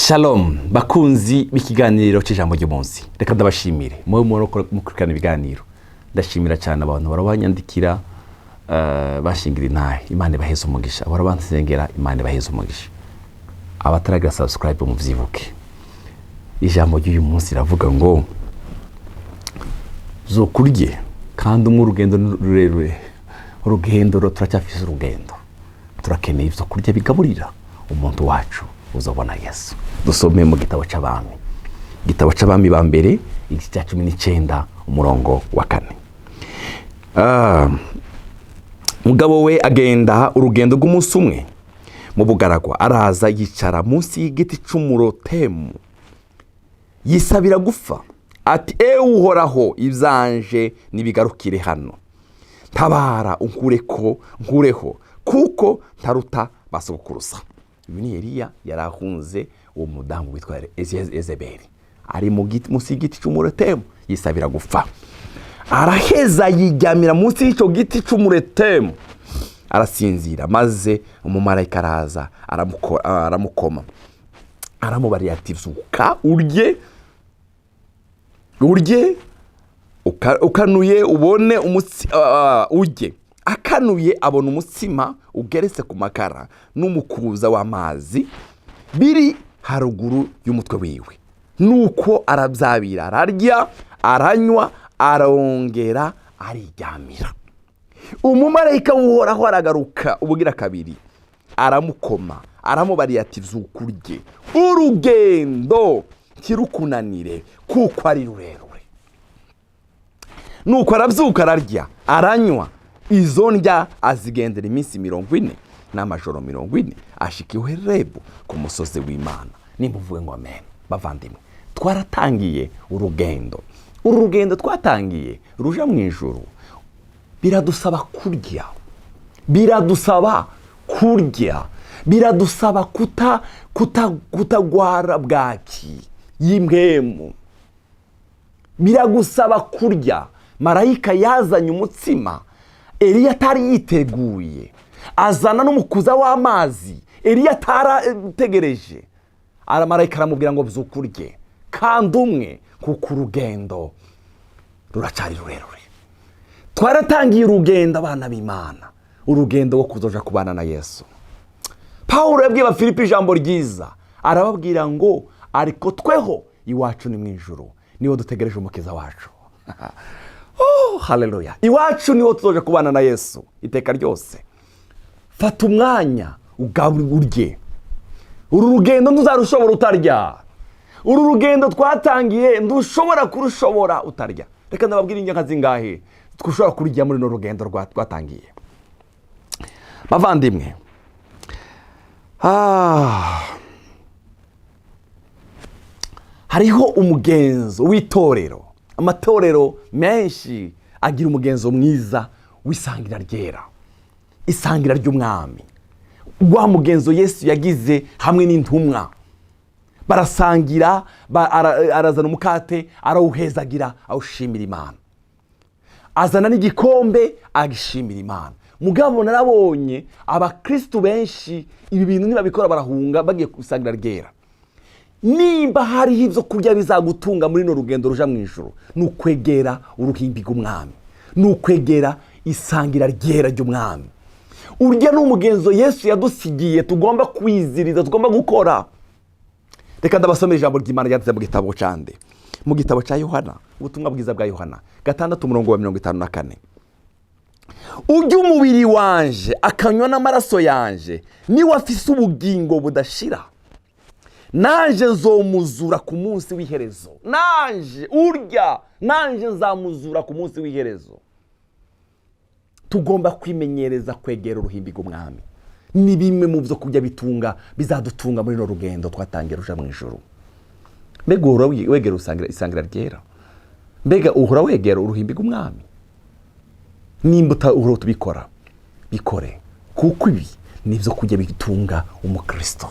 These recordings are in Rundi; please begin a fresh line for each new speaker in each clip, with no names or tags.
Shalom bakunzi b'ikiganiro cy'ijambo ry'umunsi, reka ndabashimire muwe mukurikirana ibiganiro. Ndashimira cyane abantu barabanyandikira, bashingira intahe, Imana ibaheze umugisha. Abahora bansengera, Imana ibaheze umugisha. Abataragira subscribe, mubyibuke. Ijambo ry'uyu munsi riravuga ngo zokurye kandi umwe. Urugendo ni rurerure, urugendo turacyafise urugendo, turakeneye ibyo kurya bigaburira umuntu wacu uzabona Yesu. Dusome mu gitabo cy'Abami, igitabo cy'Abami ba mbere, igice cya 19, umurongo wa 4. Mugabo we agenda urugendo rw'umunsi umwe mu bugaragwa, araza yicara munsi y'igiti cy'umurotemu, yisabira gupfa, ati: "Ewe Uhoraho, ibyanje nibigarukire hano, ntabara unkureko, nkureho, kuko ntaruta basogokuruza." Uyu ni Eliya, yari ahunze uwo mudamu witwa Ezeberi, ari mu giti, munsi y'igiti cy'umurotemu, yisabira gupfa. Araheza yiryamira munsi y'icyo giti cy'umurotemu, arasinzira. Maze umumarayika araza aramukoma, aramubarira ati: "Zuka urye, urye ukanuye ubone umutsi, urye." Akanuye abona umutsima ugeretse ku makara n'umukuza w'amazi biri haruguru y'umutwe wiwe. Nuko arabyabira, ararya, aranywa, arongera ariryamira. Umumarayika w'Uhoraho aragaruka ubugira kabiri, aramukoma, aramubariye ati: "Zuka urye, urugendo ntirukunanire kuko ari rurerure." Nuko arabyuka, ararya, aranywa. Izo ndya azigendera iminsi 40 n'amajoro 40, ashika i Horebu ku musozi w'Imana. Nimba uvuge ngo amen. Bavandimwe, twaratangiye urugendo. Uru rugendo twatangiye ruja mu ijuru biradusaba kurya, biradusaba kurya, biradusaba kutagwara bwaki y'impwemu, biragusaba kurya. Marayika yazanye umutsima Eliya atari yiteguye, azana n'umukuza w'amazi Eliya atarategereje. Marayika aramubwira ngo: "Byuka urye kandi umwe, kuko urugendo ruracyari rurerure." Twaratangiye urugendo, abana b'Imana, urugendo rwo kuzoja kubana na Yesu. Pawulo yabwiye Abafilipi ijambo ryiza, arababwira ngo: "Ariko tweho iwacu ni mu ijuru, niho dutegereje Umukiza wacu." Oh, haleluya! Iwacu niho tuzoja kubana na Yesu iteka ryose. Fata umwanya ugabure, urye. Uru rugendo ntuzarushobora utarya. Uru rugendo twatangiye ntushobora kurushobora utarya. Reka ndababwira indya zingahe dushobora kurya muri runo rugendo twatangiye, bavandimwe. Hariho umugenzo w'itorero. Amatorero menshi agira umugenzo mwiza w'isangira ryera, isangira ry'Umwami, wa mugenzo Yesu yagize hamwe n'intumwa. Barasangira, arazana umukate, arawuhezagira, awushimira Imana, azana n'igikombe, agishimira Imana. Mugabo narabonye abakristu benshi ibi bintu ntibabikora, barahunga bagiye gusangira ryera. Nimba hariho ibyo kurya bizagutunga muri runo rugendo ruja mu ijuru, ni ukwegera uruhimbi rw'Umwami, ni ukwegera isangira ryera ry'Umwami. Urya ni umugenzo Yesu yadusigiye, tugomba kwiziriza, tugomba gukora. Reka ndabasomera ijambo ry'Imana ryanditse mu gitabo cande, mu gitabo cya Yohana, Ubutumwa bwiza bwa Yohana 6, umurongo wa 54: "Urya umubiri wanje akanywa n'amaraso yanje, niwe afise ubugingo budashira, nanje nzomuzura ku munsi w'iherezo." Nanje urya, nanje nzamuzura ku munsi w'iherezo. Tugomba kwimenyereza kwegera uruhimbi rw'Umwami. Ni bimwe mu byo kurya bitunga, bizadutunga muri runo rugendo twatangiye ruja mu ijuru. Mbega uhora wegera isangira ryera? Mbega uhora wegera uruhimbi rw'Umwami? Nimba uhora tubikora, bikore, kuko ibi ni ibyo kurya bitunga umukristo.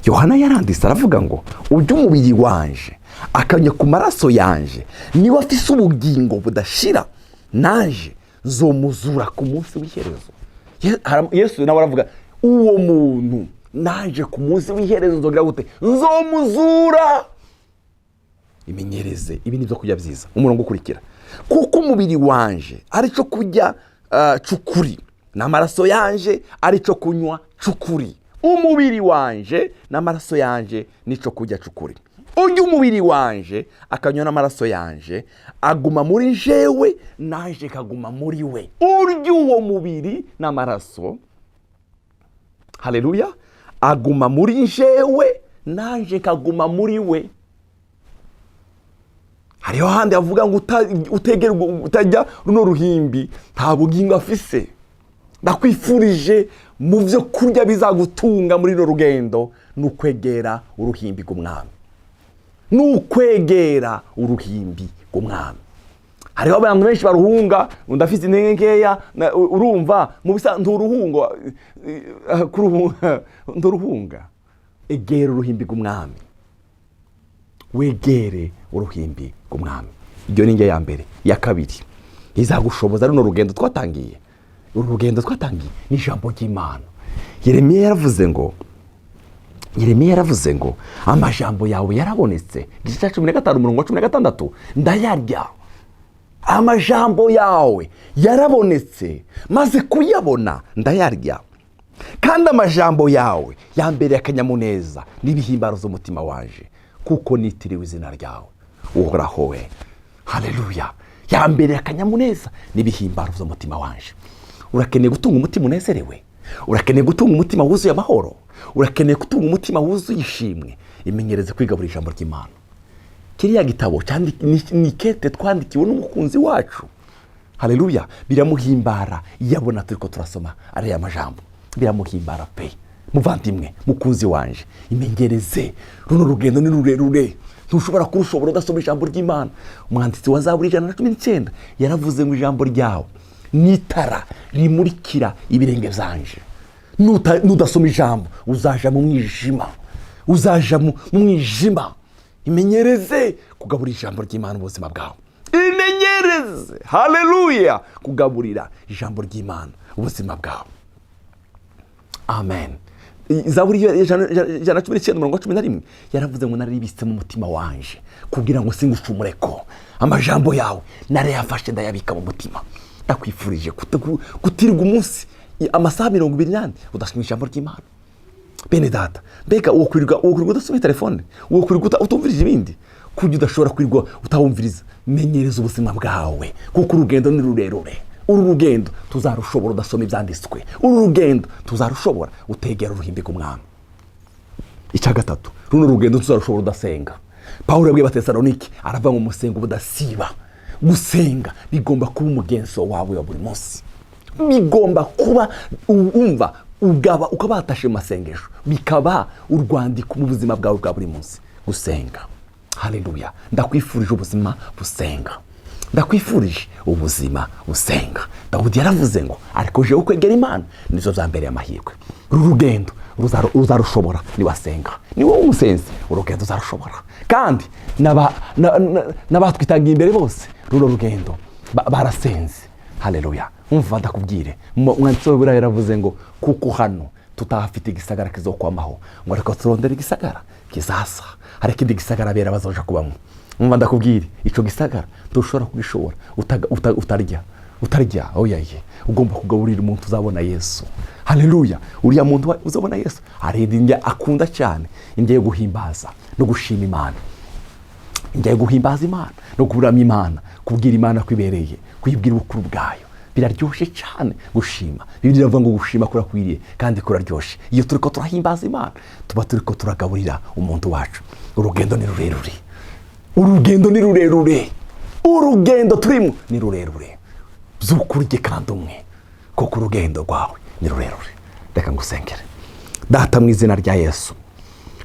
Yohana yaranditse, aravuga ngo: "Urya umubiri wanje akanywa ku maraso yanje, niwe afise ubugingo budashira, naje nzomuzura ku munsi w'iherezo." Yesu nawe aravuga uwo muntu Naje ku munsi w'iherezo nzogira gute? Nzomuzura. Imenyereze, ibi ni ibyo kurya byiza. Umurongo ukurikira: kuko umubiri wanje ari cyo kurya c'ukuri, n'amaraso yanje ari cyo kunywa c'ukuri. Umubiri wanje n'amaraso yanje nico kurya c'ukuri. Urya umubiri wanje akanywa n'amaraso yanje aguma muri jewe, naje kaguma muri we. Urya uwo mubiri n'amaraso, haleluya, aguma muri jewe, naje kaguma muri we. Hariho ahandi havuga ngo utegerwa utajya runo ruhimbi nta bugingo afise. Ndakwifurije, mu byo kurya bizagutunga muri runo rugendo ni ukwegera uruhimbi rw'umwami, ni ukwegera uruhimbi rw'umwami. Hariho abantu benshi baruhunga, ndafite intege nkeya. Urumva mu bisa nturuhunga, nturuhunga. Egera uruhimbi rw'umwami, wegere uruhimbi rw'umwami. Iryo ni indyo ya mbere. Iya kabiri izagushoboza runo rugendo twatangiye, uru rugendo twatangiye, ni ijambo ry'Imana. Yeremiya yaravuze ngo amajambo yawe yarabonetse, igice cya 15, umurongo wa 16, ndayarya. Amajambo yawe yarabonetse, maze kuyabona ndayarya, kandi amajambo yawe yambereye akanyamuneza n'ibihimbaro z'umutima waje, kuko nitiriwe izina ryawe, Uhoraho we. Haleluya! Yambereye akanyamuneza n'ibihimbaro z'umutima wanje. Urakeneye gutunga umutima unezerewe, urakeneye gutunga umutima wuzuye amahoro, urakeneye gutunga umutima wuzuye ishimwe. Imenyereze kwiga buri ijambo ry'Imana. Kiriya gitabo ni kete twandikiwe n'umukunzi wacu. Haleluya! Biramuhimbara iyo abona turi ko turasoma ariya majambo, biramuhimbara pe. Muvandimwe, mukunzi wanje, imenyereze. Runo rugendo ni rurerure, ntushobora kurushobora udasoma ijambo ry'Imana. Umwanditsi wa Zaburi 119 yaravuze ngo ijambo ryawe ni itara rimurikira ibirenge byanje. Nudasoma ijambo uzaja mu mwijima, uzaja mu mwijima. Imenyereze kugaburira ijambo ry'Imana ubuzima bwawe. Imenyereze, haleluya, kugaburira ijambo ry'Imana ubuzima bwawe. Amen. Zaburi 119, umurongo wa 11, yaravuze ngo naribitse mu mutima wanje kugira ngo singucumure ko. Amajambo yawe narayafashe ndayabika mu mutima. Ndakwifurije kutirwa umunsi amasaha 24 udasoma ijambo ry'Imana. Bene data, mbega uwo kwirirwa udasoma telefone, uwo kwirirwa utumvirije ibindi, kurya udashobora kwirirwa utawumviriza? Menyereza ubuzima bwawe, kuko urugendo ni rurerure. Uru rugendo tuzarushobora udasoma ibyanditswe? Uru rugendo tuzarushobora utegera uruhimbi rw'umwami? Icya gatatu, runo rugendo tuzarushobora udasenga? Pawulo yabwiye Abatesalonike, aravuga ngo musenga ubudasiba. Gusenga bigomba kuba umugenzo wawe wa buri munsi, bigomba kuba umva ugaba ukaba watashe mu masengesho, bikaba urwandiko mu buzima bwawe bwa buri munsi gusenga. Haleluya! Ndakwifurije ubuzima busenga, ndakwifurije ubuzima busenga. Dawudi yaravuze ngo ariko jewe kwegera Imana nizo byambereye amahirwe. Uru rugendo uzarushobora niwasenga. Ni wowe umusenzi, urugendo uzarushobora. Kandi n'abatwitangiye imbere bose runo rugendo barasenze. Haleluya! Umva ndakubwire, umwanditsi wa yaravuze ngo kuko hano tutahafite igisagara kizokwamaho, ngo ariko turondere igisagara kizaza. Hari ikindi gisagara abera bazoja kubamo. Umva ndakubwire, ico gisagara ntushobora kugishobora utarya, utarya. Oya ye, ugomba kugaburira umuntu uzabona Yesu. Haleluya! Uriya muntu uzabona Yesu arinda indya akunda cyane, indya yo guhimbaza no gushima Imana, indya yo guhimbaza Imana no kuramya Imana, kubwira Imana ko ibereye, kuyibwira ubukuru bwayo. Biraryoshye cyane gushima. Bibiliya iravuga ngo gushima kurakwiriye kandi kuraryoshe. Iyo turi ko turahimbaza Imana, tuba turi ko turagaburira umuntu wacu. Urugendo ni rurerure, urugendo ni rurerure, urugendo turimo ni rurerure. By'ukurye kandi umwe, kuko urugendo rwawe ni rurerure. Reka ngusengere. Data, mu izina rya Yesu,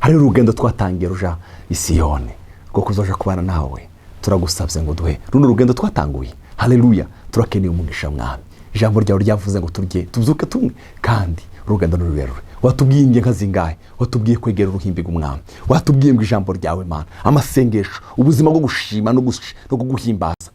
hari urugendo twatangiye ruja Isiyoni rwo kuzoja kubana nawe. Turagusabye ngo duhe runo rugendo twatanguye. Haleluya! Turakeneye umugisha, Mwami. Ijambo ryawe ryavuze ngo turye, tubyuke tumwe, kandi urugendo ni rurerure. Watubwiye ingenga zingahe? Watubwiye kwegera uruhimbi rw'umwami, watubwiye ngo ijambo ryawe Mana, amasengesho, ubuzima bwo gushima no kuguhimbaza,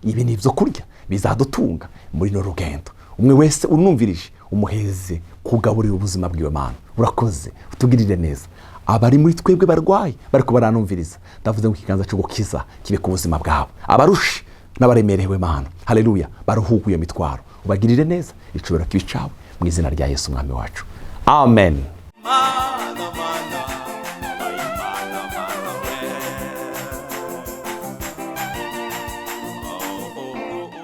ibi ni ibyo kurya bizadutunga muri runo rugendo. Umwe wese unumvirije Umuheze kugaburira ubuzima bw'iwe. Mana, urakoze, utugirire neza. Abari muri twebwe barwayi bariko baranumviriza, ndavuze ngo ikiganza cyo gukiza kibe ku buzima bwabo. Abarushe n'abaremerewe, Mana, haleluya, baruhuke iyo mitwaro, ubagirire neza, icubero kibe icawe, mu izina rya Yesu Umwami wacu, amen.
Mana.